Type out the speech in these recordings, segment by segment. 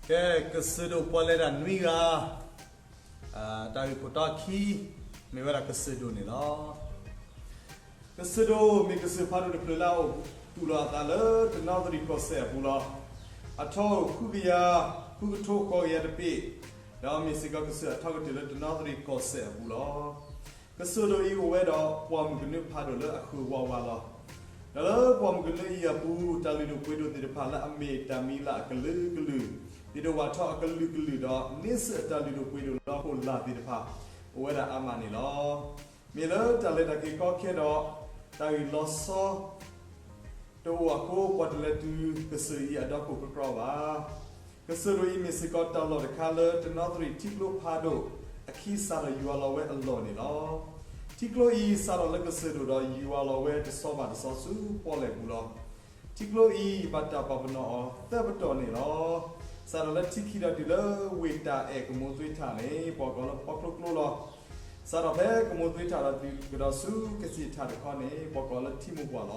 ကဲ, ကစၢၢ်ဒိၣ်ပီၣ်လဲၣ်တၢ်နွံဂၤ, တၢ်ဂ့ၢ်ခိၣ်တီခံ မ့ၢ်ဝဲဒၣ်ကစၢၢ်ဒိၣ်န့ၣ်လီၤ. ကစၢၢ်ဒိၣ်မ့ၢ်ကစၢၢ်ဖးဒိၣ်တဖျၢၣ်လၢအအိၣ်သူၣ်လီၤအသးလၢတနီသရံၣ်ကီၢ်စဲၣ်အပူၤလီၤ. အထီအိၣ်ဃုကယၤ, ဃုကထိဃိးကယၤတဘ့ၣ်, ဒီးမ့ၢ်စ့ၢ်ကီးကစၢၢ်အထီကတၢၢ်လၢတနီသရံၣ်ကီၢ်စဲၣ်အပူၤလီၤ. ကစၢၢ်ဒိၣ်အံၤအိၣ်ဝဲဒီးပှၢ်မုၢ်ကနၢဖးဒိၣ်လၢအဃုာ်ဝးဝးလီၤ. ဒီးလၢပှၢ်မုၢ်ကနၢအံၤအပူၤ တၢ်လုၢ်ဒိၣ်ပှ့ၤဒိၣ်သ့ၣ်တဖၣ်လၢအမ့ၢ်တၢ်မံၤလၢအကလုာ်ကလုာ် ဒ့ဒိၣ်ဝၣ်ထီအကလုာ်ကလုာ်ဒီး န့ဆၢၣ်အတၢ်လုၢ်ဒိၣ်ပှ့ၤဒိၣ်လၢဟီၣ်ခိၣ်လာ်သ့ၣ်တဖၣ် အိၣ်ဝဲဒၣ်အါမးန့ၣ်လီၤ. မ့ၢ်လၢတၢ်လဲၤတၢ်က့ၤကီခဲဒီး တၢ်ဂ့ၢ်လီၤဆီ တအိၣ်အဃိ ပှၤတလဲၤတုၤကစၢၢ်အံၤအဒီခိၣ်ကြီကြီဘၣ်. ကစၢၢ်ဒိၣ်အံၤမ့ၢ်စ့ၢ်ကီးတၢ်လီၢ်တခါလၢတနီသရံၣ်ထံကျိဖးဒိၣ် အခံစးထီၣ်ယွၤလီၤဝဲအလီၢ်န့ၣ်လီၤ. ထံကျိအံၤစးထီၣ်လၢကစၢၢ်ဒိၣ်ဒီးယွၤလီၤဝဲတဆီဘၣ်တဆီဆူပီၣ်လဲၣ်ပူၤလီၤ. ထံကျိအံၤဘၣ်တၢ်ပာ်ပနီၣ်အီၤသၢပတီၢ်န့ၣ်လီၤ. စးထီၣ်လၢထံခံဒီးတုၤလၢဝ့ၢ်တၢ်အဲၣ်ကမိၢ်သွ့ထးန့ၣ် ပှၤကိးလၢပီချိကျိလီၤ. စးထီၣ်ဖဲကမိၢ်သွ့ထးဒီးတုၤကဒီးဆူကစံၣ်ထးတခီန့ၣ် ပှၤကိးလၢထံမိၢ်ပှၢ်လီၤ.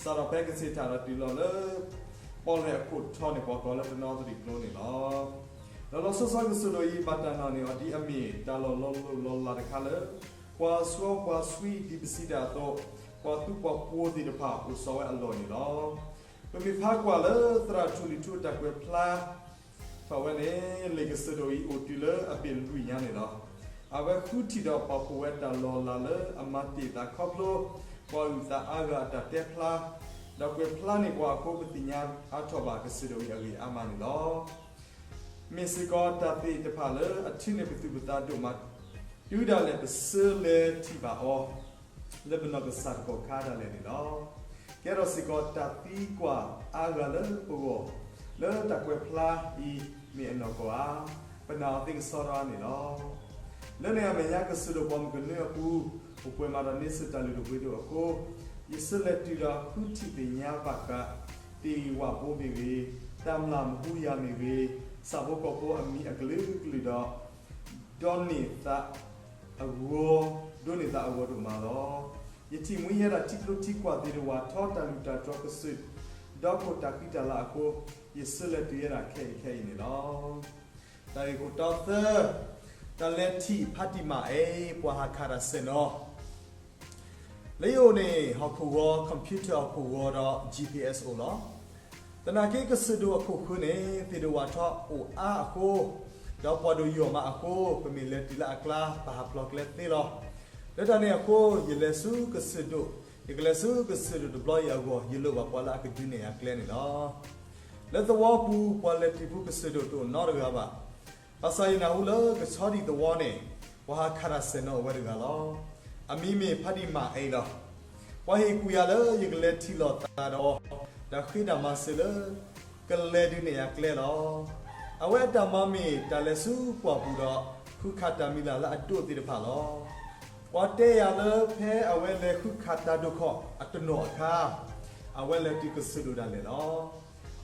စးထီၣ်ဖဲကစံၣ်ထးဒီးတုၤလီၤလၢ ပီၣ်လဲၣ်အခိၣ်ထီန့ၣ် ပှၤကိးလၢတနီသရံၣ်ကျိန့ၣ်လီၤ. လီၤလီၤဆီဆီကစၢၢ်ဒိၣ်အံၤဘၣ်တၢ်နာ်န့ၢ်အီၤဒ်အမ့ၢ်တၢ်လီၢ်လီၤလီၤလီၤလီၤတခါလၢ ပှၤစီပှၤဆှံဒ်ပစံးတၢ်အသိး ပှၤသူပှၤပှိၤသ့ၣ်တဖၣ်အိၣ်စီၤဝဲအလီၢ်န့ၣ်လီၤ. ပမ့ၢ်ဖးကွၢ်လၢသရၣ်ထူၣ်လံၤထူၣ်အတၢ်ကွဲးဖျါ ထီၣ်ဝဲန့ၣ် လံာ်ကစၢၢ်ဒိၣ်အံၤအိၣ်တုၤလၢအဘ့ၣ်လွံၢ်ညါန့ၣ်လီၤ. အဝဲဃုထံၣ်ဒီးပာ်ဖှိၣ်ဝဲတၢ်လီၤလးလၢအမၤတ့ၢ်သးခီဖျိ ပှၤအုၣ်သးအါဂၤအတၢ်တဲဖျါ, ဒီးကွဲးဖျါန့ၢ်ပှၤအဃိ ပသ့ၣ်ညါအါထီၣ်ဘၣ်ကစၢၢ်ဒိၣ်အံၤအဂ့ၢ်အါမးန့ၣ်လီၤ. မ့ၢ်စ့ၢ်ကီးတၢ်သ့ၣ်တဖၣ်လၢအထုးန့ၢ်ပသူၣ်ပသးဒိၣ်မး တုၤဒၣ်လဲာ်ပဆၢလဲၤထံၣ်ဘၣ်အီၤ လၢပနီၢ်ကစၢ်တကီၢ်ခါဒၣ်လဲာ်န့ၣ်လီၤ. ကဲထီၣ်စ့ၢ်ကီးတၢ်သံကွၢ်အါဂၤလၢပဂီၢ် လၢတၢ်ကွဲးဖျါအံၤမ့ၢ်အနီၢ်ကီၢ်ဧါ, ပနာ်အီၤသ့ကစီဒီဧါန့ၣ်လီၤ. လၢန့ၣ်အမဲာ်ညါကစၢၢ်ဒိၣ်ပှၢ်မုၢ်ကနၢအပူၤ အိၣ်ပှဲၤမးဒီးန့ဆၢၣ်တၢ်လုၢ်ဒိၣ်ပှ့ၤဒိၣ်အဃိ ယဆၢလဲၤတုၤဒီးဃုထံၣ်သ့ၣ်ညါဘၣ်ဃး သ့ၣ်ဝၣ်ဘိမ့ၢ်ဂ့ၤ, တၢ်မျၢ်မဟူယၤမ့ၢ်ဂ့ၤ, ဆၣ်ဖိကီၢ်ဖိအမံၤအကလုာ်ကလုာ်ဒီး ဒိးန့ၢ်သး အဂီၢ်, ဒိးန့ၢ်သးအဂီၢ်ဒိၣ်မးလီၤ. ယထံၣ်မှံယဲဒၣ်ထံကျိထံကွၢ်သ့ၣ်တဝၣ်ထီ တၢ်လုၢ်တၢ်တြီၤကစၢၢ် ဒီခိၣ်တၢ်ဃံတၢ်လၤအဃိ ယဆၢလဲၤတုၤယဲဒၣ်ခဲအံၤခဲအံၤန့ၣ်လီၤ. တၢ်ဂ့ၢ်ခိၣ်တီသၢ, တၢ်လဲၤထံၣ်ဖးတံၢ်မၤအ့ ပှၤဟးခးတၢ်စဲၣ်နီၤ လၢယအိၣ်န့ၣ် ဟီၣ်ခိၣ်ဂီၤ computer ဟီၣ်ခိၣ်ဂီၤဒီး G P S အိၣ်လီၤ. သနာ်က့ကစၢၢ်ဒိၣ်အခိၣ်ဃၢၤန့ၣ် သ့ၣ်ဒိၣ်ဝၣ်ထီအိၣ်အါအဃိ, ဒီးပှၤဒိၣ်ယိာ်မးအဃိ, ပမ့ၢ်လဲၤတုၤလၢအကျါ ပဟးဖျိးကျဲသ့လီၤ. လၢတၢ်န့ၣ်အဃိ ယလဲၤဆူကစၢၢ်ဒိၣ်, ယကလဲၤဆူကစၢၢ်ဒိၣ်တဘျီအံၤအဂီၢ် ယလိၣ်ဘၣ်ပှၤလၢအကဒုးနဲၣ်ယၤကျဲန့ၣ်လီၤ. လၢသဝီပူၤ ပှၤလဲၤထံၣ်ဖူကစၢၢ်ဒိၣ်တအိၣ်နီတဂၤဘၣ်. ဘၣ်ဆၣ်ယနၢ်ဟူလၢကဆီဒံၣ်သဝီန့ၣ် ပှၤဟးခးတၢ်စဲၣ်နီၤအိၣ်ဝဲတဂၤလီၤ. အမံၤမ့ၢ်ဖးတံၢ်မၤအ့လီၤ. ပှၤဟ့ၣ်ကူၣ်ယၤလၢယကလဲၤထံၣ်လိာ်သးဒီး တၢ်ဃ့တၢ်မၤစၢၤလၢ ကလဲၤဒုးနဲၣ်ယၤကျဲလီၤ. အဝဲအတၢ်မၤမ့ၢ်တၢ်လဲၤဆူပှၢ်ပူၤဒီး ဃုခးတၢ်မံၤလၢ်လၢအဒိၣ်သ့ၣ်တဖၣ်လီၤ. ပှၤတဲယၤလၢဖဲအဝဲလဲၤဃုခးတၢ်ဒိၣ်ခီၣ်အတနီၤအခါ အဝဲလဲၤတုၤကစၢၢ်ဒိၣ်ဒၣ်လဲာ်လီ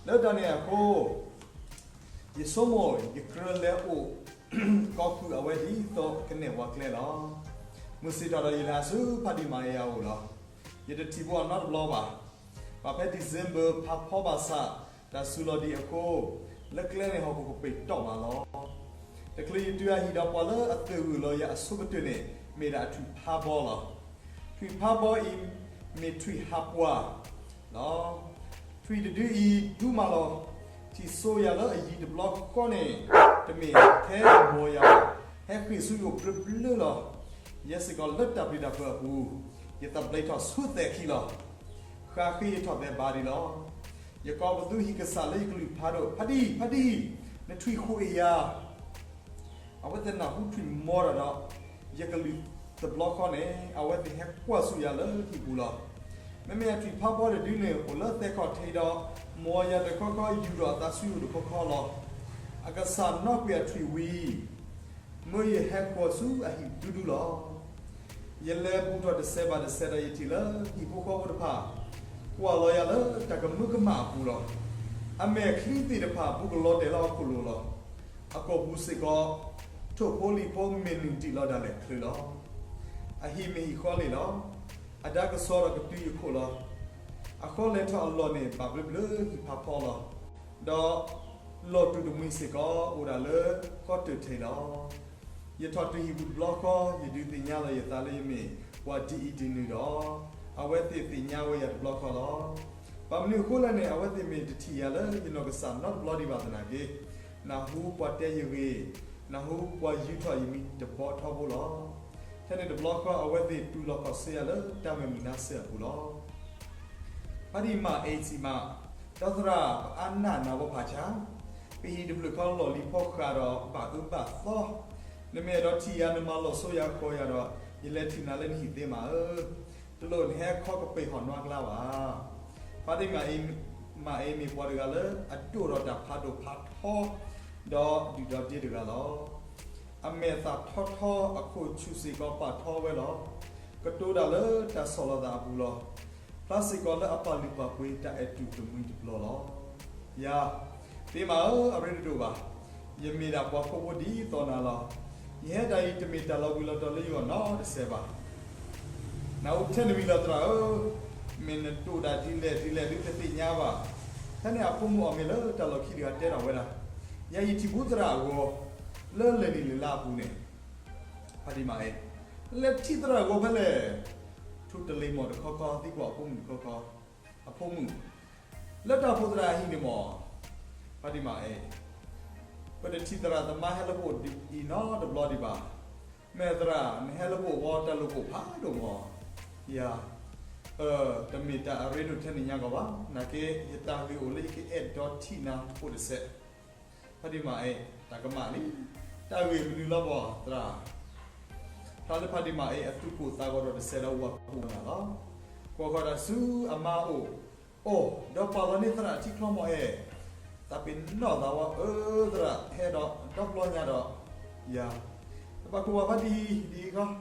ၤ. လၢတၢ်န့ၣ်အဃိ ယဆိကမိၣ်ယကြၢးလဲၤအိၣ် ကီၢ်ဃုာ်အဝဲဒ်သိးကနဲၣ်ပှၤကျဲလီၤ. မုၢ်ဆ့ၣ်ထီၣ်ဒီးယလဲၤဟးဆူဖးတံၢ်မၤအ့အအိၣ်လီၤ. ယတထံၣ်ဘၣ်အီၤနီတဘျီဘၣ်. ဘၣ်ဖဲ December ဖးဖီဘၣ်ဆၣ် တၢ်စူၤလီၤဒံးအဃိ လၢကျဲန့ၣ်ဟီၣ်ခိၣ်ကပ့ၤတီၢ်မးလီၤ. တချုးယတုၤအဟံၣ်ဒီး ပှၤလၢအသုးဂုာ်လီၤယၤအဆိကတၢၢ်န့ၣ် မ့ၢ်ဒၣ်အထွံၣ်ဖးဘီလီၤ. ထွံၣ်ဖးဘီအံၤ မ့ၢ်ထွံၣ်ဟးပှၢ်လီၤ. ထွံၣ်တဒုအံၤဒူမးလီၤ. ထံၣ်စိယၤလၢအယံၤတဘျီဃီန့ၣ် တမ့ၢ်ထဲအမီၤယၤဘၣ်, ဟဲဃ့ၢ်ဆူယအိၣ်ဘျၢဘျၢလီၤ. ယဲစ့ၢ်ကီးလၢတၢ်ပျံၤတၢ်ဖုးအပူၤ ယသးဘျဲးထီၣ်ဆူသဲးခံလီၤ. ဃၣ်ဃ့ယထီၣ်သဲးဘၣ်ဒံးလီၤ. ယကိးပသူဟံၣ်ကစၢ်လၢယကလုၢ်ဖးဒိၣ်, ဖးဒံၣ်, ဖးဒံၣ်, နထွံၣ်ဃိးအ့ၣ်ယၤ အဝဲသ့ၣ်နၢ်ဟူထွံၣ်မီတၢ်ဒီး ယကလုၢ်တဘျီဃီန့ၣ် အဝဲသ့ၣ်ဟဲကွၢ်ဆူယၤလၢဟံၣ်ပူၤလီၤ. မ့မ့ၢ်အထွံၣ်ဖးဘီတဒုန့ၣ် အိၣ်လၢသဲခီၣ်ထံးဒီး မီၤယၤတခီခီ ယူၢ်ထီၣ်အသးဆူယအိၣ်တခီခီလီၤ. အကစၢ်နီၣ်ကွံာ်အထွံၣ်ဝံၤ မၢယဟဲဃီၤဆူအဟံၣ်ဒူဒူလီၤ. ယလဲၤဘူးထီၣ်တစဲးဘၣ်တစဲးဒီးယထံၣ်လၢဟံၣ်ဖိဃီဖိတဖၣ် ကွၢ်လီၤယၤလၢတၢ်ကမၢကမၣ်အပူၤလီၤ. အမဲာ်ချံသ့ၣ်တဖၣ်ဘူးကလီၤတဲာ်လၢဟီၣ်ခိၣ်လိၤလီၤ. အကိာ်ပူၤစ့ၢ်ကီး ထိၣ်ဖိလံၣ်ဖိမ့ၢ်နုာ်ဒံးလီၤဒၣ်လဲာ်ချုးလီၤ. အဟံၣ်မ့ၢ်ဟံၣ်ဃီလ့ၣ်လီၤ. အဒါကစီၤဒီးကတုၤယခိၣ်လီၤ. အဃီလဲၤထီၣ်အလီၢ်န့ၣ် ဘၣ်ဘျၢဘျၢဟံၣ်ဖးဖီလီၤ. ဒီး လီၢ်တူာ်တမှံၤစ့ၢ်ကီးအိၣ်ဒၣ်လၢကီၢ်တၢၢ်ထဲလီၤ. ယထီၣ်တုၤဟံၣ်ပူၤတဘျီဃီ ယဒုးသ့ၣ်ညါလီၤယသးလၢယမ့ၢ်ပှၤဒ်အံၤဒ်နုၤဒီး အဝဲသ့ၣ်သ့ၣ်ညါဝဲယၤတဘျီဃီလီၤ. ဘၣ်မနုၤအဃိလဲၣ်န့ၣ် အဝဲသ့ၣ်မ့ၢ်တထံၣ်ယၤလၢယနီၢ်ကစၢ်နီတဘျီဒံးဘၣ်သနာ်က့ နၢ်ဟူပှၤတဲယဂ့ၢ်, နၢ်ဟူပှၤယူၤထီၣ်ယမံၤတဘျီထီဘိလီၤ. ထဲန့ၣ်တဘျီဃီ အဝဲသ့ၣ်တူၢ်လိာ်ခီၣ်ဆၢယၤလၢတၢ်မုၢ်မုၢ်နါစၢၤအပူၤလီၤ. ဖါတံၢ်မၤအ့စံးမး, ဒီသရၣ် ပအါနၢ်နၤဝဲဖးဆါ, ပဟံၣ်တဖျၢၣ်ခီလီၢ်လံၤဖီဃးဒီးဘၣ်အၢဘၣ်သီ, နမ့ၢ်အဲၣ်ဒိးထံၣ်ယၤ နမၤလီၤစိယၤဃီၤယၤဒီး ယလဲၤထံၣ်နၤလၢနဟံၣ်သ့မးဧၢ, တလိၣ်နဟဲခီကပၤဟီၣ်နွါကျါဘၣ်. ဖါတံၢ်မၤအ့မ့ၢ်ပှၤတဂၤလၢအဒိၣ်ဒီးတၢ်ဖးဒိၣ်ဖးထီ ဒီးဒုၣ်ဒီးဒ့တဂၤလီၤ. အမဲာ်သၣ်ထီထီ အခိၣ်ဆူၣ်စ့ၢ်ကီးပာ်ထီဝဲလီၤ. ကတိၤတၢ်လၢတၢ်ဆီၣ်လီၤသးအပူၤလီၤ. ဖျါစ့ၢ်ကီးလၢအပာ်လုၢ်ပာ်ပှ့ၤတၢ်အဲၣ်တူၢ်တမှံၤတဘျီလီၤ. ယၤ, သ့မးဧၢ, အရ့တဒိၣ်ဘၣ်. ယမ့ၢ်ဒၣ်ပှၤဖှီၣ်ဖိဒ်သိးနၤလီၤ. ယဟဲတၢ်အံၤ တမ့ၢ်တၢ်လီၤဘှံးလီၤတီၤလၢယဂီၢ်နီတစဲးဘၣ်. နၢ်ဟူထဲနမံၤလီၤသရၣ်ဧၢ, မ့ၢ်နဒိၣ်ဒၣ်ဒ်လဲၣ်ဒ်လဲၣ်ဒုးတသ့ၣ်ညါဘၣ်. ဖဲန့ၣ်အဖိမုၣ်အီၣ်မ့ၢ်လၢတၢ်လီၢ်ခံတဂၤတဲထီၣ်ဝဲဒၣ်, ယၤယထံၣ်ဘူးသရၣ်အဂီၤ လၢလဲၤနံၣ်လဲၤလါအပူၤန့ၣ်, ဖါတံၢ်မၤအ့, လဲၤထံၣ်သရၣ်အဂီၤဖဲလဲၣ်. ထူတလ့ၤမီၢ်တခီခီ သံကွၢ်အဖိမုၣ်တခီခီ, အဖိမုၣ်, လၢတၢ်အိၣ်ဖှိၣ်သရၣ်အဟံၣ်န့ၣ်မီၢ်. ဖါတံၢ်မၤအ့, ပတထံၣ်သရၣ်သမါဟဲလၢပအိၣ်အံၤနီတဘျီဒံးဘၣ်. မ့ၢ်သရၣ် နဟဲလၢပအိၣ်ဝဲတၢ်လိာ်ကိၣ်ဖးဒိၣ်မီၢ်. ယၤ, အၢ, တမ့ၢ်တၢ်အရ့ဒိၣ်ထဲနညါကီးဘၣ်. နာ်က့ ယတၢ်ဂ့ၢ်အိၣ်လၢယကအဲၣ်ဒိးထံၣ်နၤအိၣ်တစဲး. ဖါတံၢ်မၤအ့, တၢ်ကမၣ်လံ. တၢ်ဂ့ၢ်မနုၤလီၤမီၢ်သရၣ်. ဖျါလၢဖါတံၢ်မၤအ့ အသူၣ်ကိၢ်သးဂီၤဒီးတစဲးဒီးဝၤကိၢ်နၤလီၤ. ကွၢ်ဃီၤတၢ်ဆူအမါအအိၣ်, အိၣ်, ဒီးပာ်လီၤန့ၢ်သရၣ်ထံချီမီၢ်အဲၣ်. သးပ့ၤနီၣ်သးဝဲအၢသရၣ် ဟဲဒီးဒီပျီညါဒီး, ယၤ, တဘၣ်ကိၢ်ဘၣ်ဖါတံၢ်, ဒ်အံၤ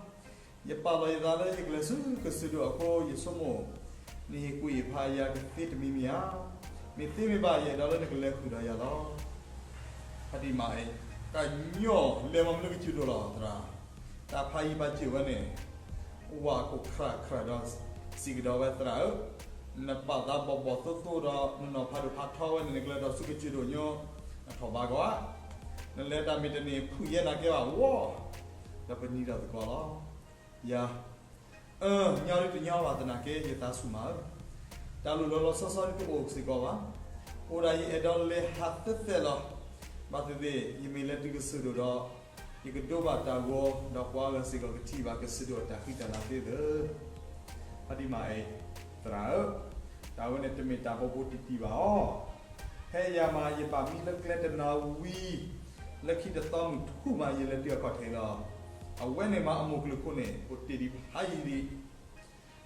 ခီ ယပာ်လီၤယသးလၢယကလဲၤဆူကစၢၢ်ဒိၣ်အဃိ ယဆိကမိၣ်, နဟ့ၣ်ကူၣ်ဟ့ၣ်ဖးယၤကသ့တမံၤမံၤဧါ. မ့ၢ်သ့မ့ၢ်ဘၣ် ယအဲၣ်ဒိးလၢနကလဲၤဃုာ်ဒီးယၤလီၤ. ဖါတံၢ်မၤအ့, ကညီၢ်လဲၤမၤမနုၤကစၢၢ်ဒိၣ်လီၤသရၣ်. တၢ်ဖးယံၤဖးစၢၤဝဲန့ၣ်, ဝၤကိၢ်ခရၣ်ခရၣ်ဒီးစံးကဒီးဝဲသရၣ်ဧၢ, နပာ်သးဘီၣ်ဘီၣ်သိသိဒီး နနီၢ်ဖးဒိၣ်ဖးထီဝဲန့ၣ် နကလဲၤထီၣ်ဆူကစၢၢ်ဒိၣ်ညိ နထီၣ်ဘါကီဧါ. နလဲၤတၢ်မ့ၢ်တန့ၢ် ဖုၣ်ယဲနၤကဲဘၣ်ဝီ, ဒီးပနံၤဒီးသကိးလီၤ. ယၤ, အၢ, ညီဒုတညီဘၣ်သနာ်က့ ယသးဆူၣ်မးဧၢ, တၢ်လိၣ်လီၤလီၤဆီဆီဒုတအိၣ်စ့ၢ်ကီးဘၣ်. အိၣ်ဒၣ်ယအဲၣ်ဒိးလဲၤဟးသဲသဲလီၤ. ဘၣ်သ့ၣ်သ့ၣ် ယမ့ၢ်လဲၤတုၤကစၢၢ်ဒိၣ်ဒီး ယကဒိဘၣ်တၢ်ဂီၤ ဒီးပှၤဂၤစ့ၢ်ကီးကထံၣ်ဘၣ်ကစၢၢ်ဒိၣ်အတၢ်ဃံတၢ်လၤသ့သၢ. ဖါတံၢ်မၤအ့, သရၣ်ဧၢ, တၢ်ဝဲန့ၣ်တမ့ၢ်တၢ်ဘိးဘိးတံၢ်တံၢ်ဘၣ်အီၤ. ဖဲယၤမး ယဘၣ်မံလၢကျဲတနၤဝံၤ, လၢခံတသီမုၢ်ထူၣ်မး ယလဲၤတုၤအခီၣ်ထံးလီၤ. အဝဲန့ၣ်မးအမိၢ်ကလုၢ်ခိၣ်န့ၣ် အိၣ်တ့ၢ်ဒံးဖးယံၤဒံး.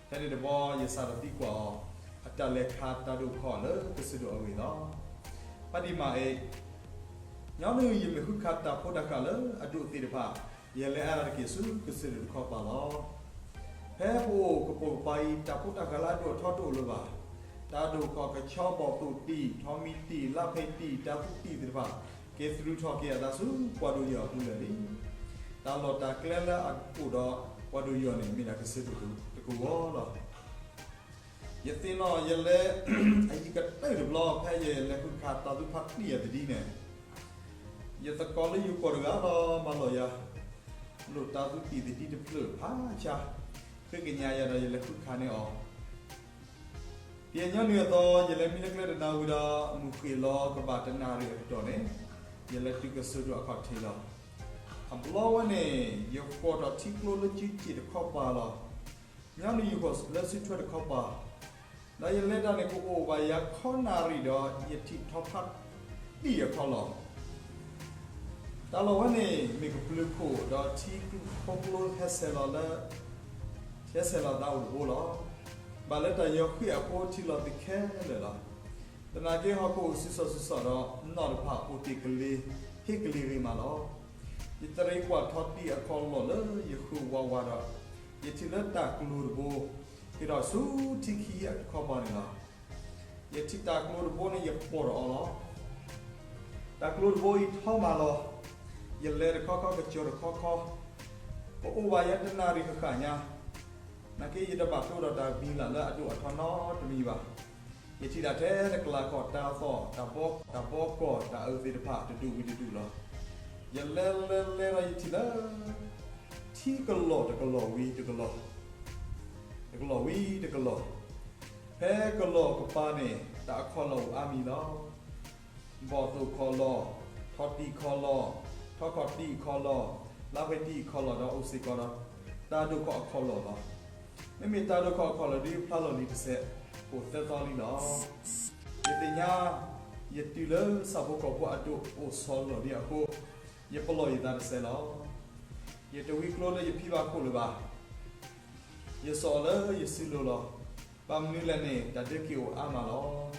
ဖဲန့ၣ်တဘျီ ယစးထီၣ်သံကွၢ်အီၤ အတၢ်လဲၤခးတၢ်ဒိၣ်ခီၣ်လၢကစၢၢ်ဒိၣ်အဂ့ၢ်လီၤ. ဖါတံၢ်မၤအ့, ညီနုၢ်ယမ့ၢ်ဃုခးတၢ်ဖိတၢ်ဃာ်လၢအဒိၣ်သ့ၣ်တဖၣ်, ယလဲၤအါထီၣ်တက့ၢ်ဆူကစၢၢ်ဒိၣ်တခီပၤလီၤ. ဖဲပအိၣ်ကပိာ်ကပၤအံၤ တၢ်ဖိတၢ်ဃာ်လၢအဒိၣ်အထီတအိၣ်လၢၤဘၣ်. တၢ်ဒိၣ်ခီၣ်ကဆီ ဘီၣ်သိၣ်တံၢ်, ထီမံၤတံၢ်, လါဖဲးတံၢ်, တၢ်သူတံၢ်သ့ၣ်တဖၣ် က့ၤသရူးထီၣ်က့ၤအသးဆူပှၤဒိၣ်ယိာ်အပူၤလၢာ်လံ. တၢ်လီၢ်တၢ်ကျဲလၢအအိၣ်ဒီးပှၤဒိၣ်ယိာ်န့ၣ် မ့ၢ်ဒၣ်ကစၢၢ်ဒိၣ်တကဝီၤလီၤ. ယသ့ၣ်နီၣ်ယလဲၤ အယံၤကတၢၢ်တဘျီ ဖဲယလဲၤဃုခးတၢ်သူဖးတံၢ်အသဒံန့ၣ်, ယသကိးလၢယိၤကီၢ်တဂၤလီၤမၢလီၤယၤ, လိၣ်တၢ်သူတံၢ်သဒံတဖျၢၣ်ဖးဆါ, ဃ့ကညးယၤဒီးယလဲၤဃုခးန့ၢ်အီၤ. တညီနုၢ်အသီ ယလဲၤမံလၢကျဲတနၤဝံၤဒီး မုၢ်ဃ့ၢ်လီၤကဘၣ်တနၣ်ရံၣ်အကတီၢ်န့ၣ်, ယလဲၤတုၤကစၢၢ်ဒိၣ်အခီၣ်ထံးလီၤ. အဘျီဝဲန့ၣ် ယဃီၤထီၣ်ထံကျိလၢစုစ့ၣ်တခီပၤလီၤ. ညီနုၢ်ယဃီၤလၢစုထွဲတခီပၤ, ဒီးယလဲၤတၢ်န့ၣ် ကအိၣ်ဘၣ်ယၤခီနၣ်ရံၣ်ဒီး ယထံၣ်ထီဖးတံၢ်အခီလီၤ. တၢ်လီၢ်ဝဲန့ၣ် မ့ၢ်ကပျၢၤခိၣ်ဒီးထံကျိဖိကျိဟဲဆဲးလီၤလၢ ဟဲဆဲးလီၤသးအိၣ်တဘိလီၤ. ဘၣ်လၢတၢ်ယီၤဃံးအဃိ ထံလီၤသ့ၣ်ခဲလၢာ်လီၤ. သနာ်က့ဟီၣ်ခိၣ်အိၣ်ဆူၣ်စီၣ်ဆူၣ်စီၣ်ဒီး နီၣ်တဖၣ်အိၣ်တ့ၢ်ကလ့ၤ ဟ့ၣ်ကလ့ၤဂ့ၤမးလီၤ. ယတရံးကွၢ်ထီတံၢ်အခီလီၢ်လၢယဃုဝးဝးဒီး ယထံၣ်လၢတၢ်ကျိၤတဘိ ဟ့ၣ်ထီၣ်ဆူထံခံအတခီပၤန့ၣ်လီၤ. ယထံၣ်တၢ်ကျိၤတဘိန့ၣ် ယပိာ်ဒီးအီၤလီၤ. တၢ်ကျိၤတဘိအံၤထီမးလီၤ. ယလဲၤတခီခီ ကစၢၢ်တခီခီ, ကအိၣ်ဘၣ်ယၤတနၣ်ရံၣ်ဃၣ်ဃၣ်ညါ, နာ်က့ယတဘၣ်တိဒီးတၢ်မံၤလၢ်လၢအဒိၣ်အထီနီတမံၤဘၣ်. ယထံၣ်ဒၣ်ထဲတကျးခီၣ်တၢ်သီၣ် တၢ်ဘီကီၢ်တၢ်အၢသ့ၣ်တဖၣ်တဒူၣ်ဝံၤတဒူၣ်လီၤ. ယလဲၤလဲၤလဲၤဒီးယထံၣ်လၢ ထံကလီၢ်တကလီၢ်ဝံၤတကလီၢ်, တကလီၢ်ဝံၤတကလီၢ်, ဖဲကလီၢ်ကပၤန့ၣ် တၢ်အခီၣ်လီၢ်အိၣ်အါမံၤလီၤ. ဘီၣ်သိၣ်ခီၣ်လီၢ်, ထီၣ်တံၢ်ခီၣ်လီၢ်, ထီၣ်ခီၣ်တံၢ်ခီၣ်လီၢ်, လါဖဲတံၢ်ခီၣ်လီၢ်ဒီးအိၣ်စ့ၢ်ကီးဒီး တၢ်ဒိၣ်ခီၣ်အခီၣ်လီၢ်လီၤ. မ့မ့ၢ်တၢ်ဒိၣ်ခီၣ်အခီၣ်လီၢ်ဒ်ဖျါလီၤလံတစဲး အိၣ်သၢသီလံလီၤ. ယသ့ၣ်ညါ ယတုၤလၢဆၣ်ဖိကီၢ်ဖိအဒိၣ်အိၣ်ဆီလီၢ်ဒံးအဃိ ယပလီၢ်ယသးတစဲးလီၤ. ယတဝံကျိလၢယဖံဘၣ်ခိၣ်လၢၤဘၣ်. ယစိာ်အီၤလၢယစုလိၤလီၤ. ဘၣ်မနုၤလဲၣ်န့ၣ် တၢ်ဒၢးက့ၤအိၣ်အါမးလီၤ.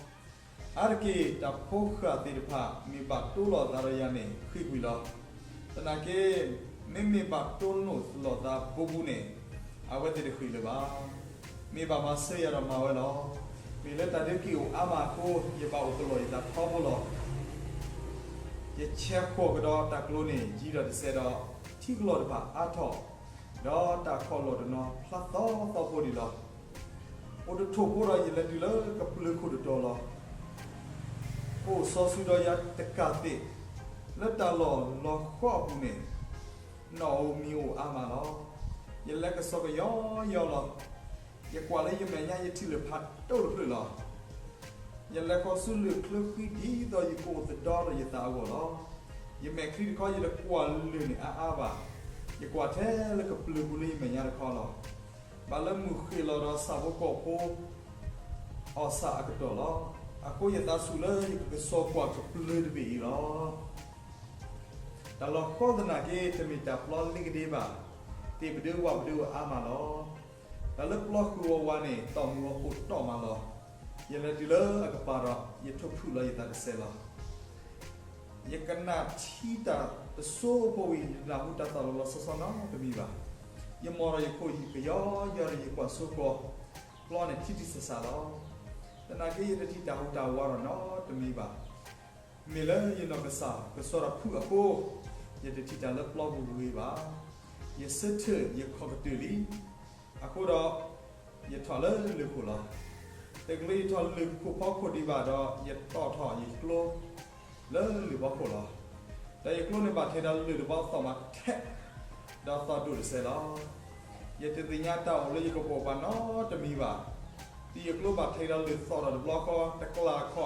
အါတက့ၢ် တၢ်ဖိဃၢ်သ့ၣ်တဖၣ် မ့ၢ်ဘၣ်တိလိာ်သးဒီးယၤန့ၣ် ဃ့ၢ်ကွံာ်လီၤ. သနာ်က့ မ့မ့ၢ်ဘၣ်တိလိာ်သးဘူးဘူးန့ၣ် အဝဲသ့ၣ်တဃ့ၢ်လၢၤဘၣ်. မ့ၢ်ဘၣ်မၤစၢၤယၤဒီးမၤဝဲလီၤ. မ့ၢ်လၢတၢ်ဒၢးက့ၤအိၣ်အါမးအဃိ ယဘၣ်အိၣ်ပလီၢ်ယသးထီဘိလီၤ. ယဆဲးဃီၤကဒီးတၢ်ကျိၤန့ၣ် ယံၤဒီးတစဲးဒီး ထံကလီၢ်တဖၣ်အါထီၣ်, ဒီးတၢ်ခီၣ်လီၢ်တနီၤဖျါသီသီဖိဒံးလီၤ. အိၣ်တထိၣ်ဖိဒီးယလဲၤတုၤလၢကပျၢၤခိၣ်တတီၤလီၤ. အိၣ်စီၤစုၤဒီးယၤတကးသ့ၣ်, လၢတၢ်လီၢ်လီၤဃီအပူၤန့ၣ် နီၣ်ဧိၤမံၤဧိၤအါမးလီၤ. ယလဲၤကစီၣ်ကယီယီလီၤ. ယကွၢ်လၢယမဲာ်ညါ ယထံၣ်လၢၢ်ဖးဒိၣ်တဖျၢၣ်လီၤ. ယလဲၤဃီၤဆူလၢၢ်ချၢဃံဒ်သိးယကအိၣ်သဒီဒီးယသးအဂီၢ်လီၤ. ယမဲာ်ချံတခီ ယတကွၢ်လၢၢ်န့ၣ်အါအါဘၣ်. ယကွၢ်ထဲလၢကပျၢၤပူၤလၢယမဲာ်ညါတခီလီၤ. ဘၣ်လၢမုၢ်ဃ့ၢ်လီၤဒီးဆၣ်ဖိကီၢ်ဖိ အီၣ်ဆၣ်အကတီၢ်လီၤ. အဃိယသးဆူၣ်လၢယကကစီၣ်ကွၢ်ကပျၢၤတဘ့ၣ်အံၤလီၤ. တၢ်လီၢ်ဃီသနာ်က့ တမ့ၢ်တၢ်ပျီလ့ကဒ့ဘၣ်. သ့ၣ်ပဒုဝၣ်ပဒုအါမးလီၤ. တၢ်လၢပျီဃုာ်ဝးဝးန့ၣ် သီၣ်မုာ်အီၤအိၣ်တီၢ်မးလီၤ. ယလဲၤတုၤလၢအကပၤဒီး ယထိၣ်ဖုၣ်လီၤယသးတစဲးလီၤ. ယကနၣ်ထံတၢ်တစိၢ်ဖိဝံၤ ယနၢ်ဟူတၢ်သီၣ်လီၤလီၤဆီဆီနီတမံၤဘၣ်. ယမိၢ်ဒီးယခိၣ်ယံၤကယီယီဒီးယကွၢ်စိဃီၤ ပျီန့ၣ်ထံထံဆးဆးလီၤ. သနာ်က့ယတထံၣ်တၢ်ဟူးတၢ်ဝါဒီးနီတမံၤဘၣ်. မ့ၢ်လၢယနီၢ်ကစၢ်ကစီၣ်တၢ်ဖုၣ်အဃိ ယတထံၣ်တၢ်လၢပျီပူၤဂ့ၤဘၣ်. ယဆၢထၢၣ်ယခီၣ်ကတၢၢ်လံ. အဃိဒီး ယထီၣ်လၢလၢၢ်ခိၣ်လီၤ. တချုးယထီၣ်လၢၢ်ခိၣ်ဖီခိၣ်ဒံးဘၣ်ဒီး ယတီၣ်ထီၣ်ယကျိ လၢလၢၢ်ဖီခိၣ်လီၤ. ဒီးယကျိန့ၣ်ဘၣ်ထဲဒီးလၢၢ်တဘီသီၣ်မးထဲး ဒီးသီၣ်ဒိၣ်တစဲးလီၤ. ယတသ့ၣ်ညါတၢ်အိၣ်လၢယကပိာ်ပှၤနီတမံၤဘၣ်. တုၤယကျိဘၣ်ထဲဒီးလၢၢ်သီၣ်ဒီးတဘျီဃီ တကျးခီၣ်လၢ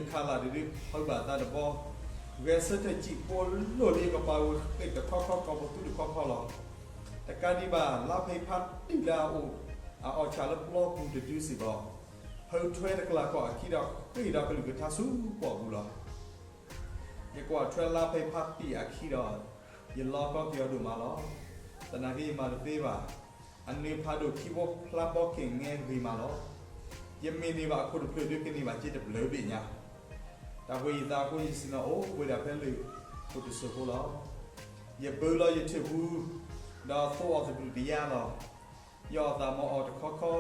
အမံလီၤအိၣ်ဘှံးလၢ လၢၢ်ခးလၢ်တဒု ဖုးဘၣ်သးတဘီ ဂဲၤဆၢထၢၣ်စံၣ်ပိလိာ်လၢယကပၤဝဲဃ့ၢ်တခီခီ ကီၢ်ပသူတခီခီလီၤ. တကးဒံးဘၣ် လါဖဲဖးတံၢ်လၢအအိၣ် အအီၣ်ဆၣ်လၢပျီပူၤတဒုစ့ၢ်ကီး ဖုးထွဲတကျးခီၣ်အခံဒီးဃ့ၢ်ဒီးကလုၢ်ကထါဆူပီၣ်ပူၤလီၤ. ယကွၢ်ထွဲလါဖဲဖးတံၢ်အခံဒီး ယလီကီက့ၤအီၤဒိၣ်မးလီၤ. သနာ်က့ယမၤတသ့ဘၣ်. အနၢၤဖးဒိၣ်ခံဘိဖျါဘီက့ၣ်ငဲဂ့ၤမးလီၤ. ယမ့ၢ်န့ၢ်ဘၣ်အခိၣ်တဖျၢၣ်ဒုးကန့ၢ်ဘၣ်စ့တဘျုးဘ့ၣ်ညါ. တၢ်ဘှံးယသးအဃိယစံၣ်ညီၣ်အိၣ်ဘှံးဒၣ်ဖဲလၢၢ်ခိၣ်တစိၢ်ဖိလီၤ. ယဘုးလီၤယထၢၣ်ပူၤ ဒီးသိအီၤသဘျုးတယါလီၤ. ယအီၣ်သးမၤအီၣ်တခီခီ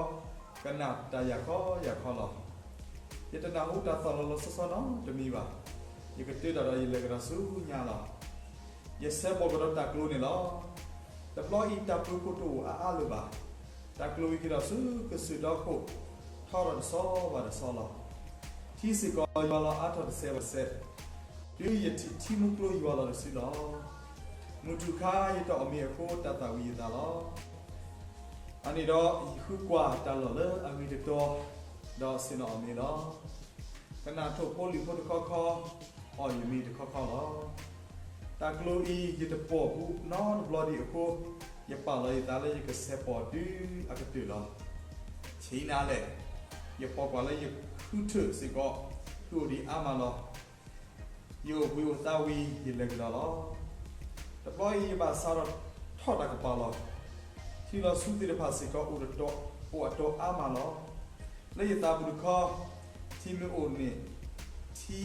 ကနၣ်တၢ်ယၤခီယၤခီလီၤ. ယတနၢ်ဟူတၢ်သီၣ်လီၤလီၤဆီဆီနီတမံၤဘၣ်. ယကတၢၢ်တၢ်ဒီးယလဲၤကဒီးဆူညါလီၤ. ယဆဲးပိာ်ကဒီးတၢ်ကျိၤန့ၣ်လီၤ. တဘျီအံၤတၢ်ပၢၤခိၣ်တအိၣ်အါအါလၢၤဘၣ်. တၢ်ကျိၤဝံၤက့ၤဒီးဆူကစၢၢ်ဒီခိၣ် ထီထီၣ်တဆီဘၣ်တဆီလီၤ. ထံစ့ၢ်ကီးယွၤလီၤအါထီၣ်တစဲးဘၣ်တစဲး, တုၤယထံၣ်ထံမူကျိယွၤလီၤတစုလီၤ. မုၢ်ထူၣ်ခါယတၢ်အီၣ်မ့ၤအဃိ တၢ်သၣ်ဝံၤယသးလီၤ. အန့ၣ်ဒီးယဃုကွၢ်တၢ်လီၢ်လၢအဂ့ၤတတီၤ, ဒီးဆ့ၣ်နီၤအီၣ်မ့ၤလီၤ. ကနၣ်ထိၣ်ဖိလံၣ်ဖိတခီခီ, အီၣ်ယမ့ၤတခီခီလီၤ. တၢ်ကျိၤအံၤယတပိာ်ဘူးနီတဘျီဒံးအဃိ, ယပာ်လီၤယသးလၢယကဆဲးပိာ်တုၤအကတၢၢ်လီၤ. ဆံးနၤလဲၣ်, ယပိာ်ကွၢ်လၢယဃုထၢၣ်စ့ၢ်ကီး ဃုအိၣ်ဒံးအါမးလီၤ. ယအိၣ်ဘှံးအိၣ်သါဝံၤ ယလဲၤကဒီးလီၤ. တဘျီအံၤယဘၣ်စးထီၣ်ထီၣ်တၢ်ကပၤလီၤ. ထံလီၤဆူသ့ၣ်တဖၣ်စ့ၢ်ကီး အိၣ်အတီၤအါမးလီၤ. လၢယသးပူၤတခီ, ထံမ့ၢ်အိၣ်န့ၣ်, ထံ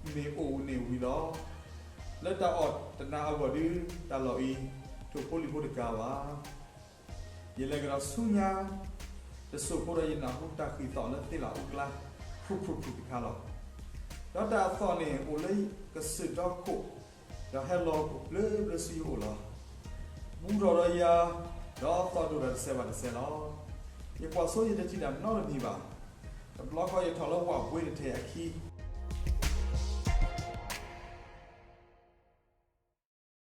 မ့ၢ်အိၣ်န့ၣ်ဝံၤလီၤ. လၢတၢ်အီၣ်တနၤအဂီၢ်ဒုး တၢ်လီၢ်အံၤ ထိၣ်ဖိလံၣ်ဖိတကးဘၣ်. ယလဲၤကဒီးဆူညါ တစိၢ်ဖိဒီးယနၢ်ဟူတၢ်ဃံၢ်သီၣ်လၢသ့ၣ်လၣ်အူကျါ ဖျူၣ်ဖျူၣ်ဖျူၣ်တခါလီၤ. ဒီးတၢ်အသီၣ်န့ၣ် အိၣ်လၢကစၢၢ်ဒီခိၣ်, ဒီးဟဲလီၤကဘျၢဘျၢဆူယအိၣ်လီၤ. ဘူးထီၣ်ဒီးယၤ, ဒီးသီၣ်ဒိၣ်တၢ်တစဲးဘၣ်တစဲးလီၤ. ယကွၢ်ဆိယတထံၣ်တၢ်နီတမံၤဘၣ်. တဘျီဃီယထီၣ်လၢဝၣ်ဘှ့တထံးအခံ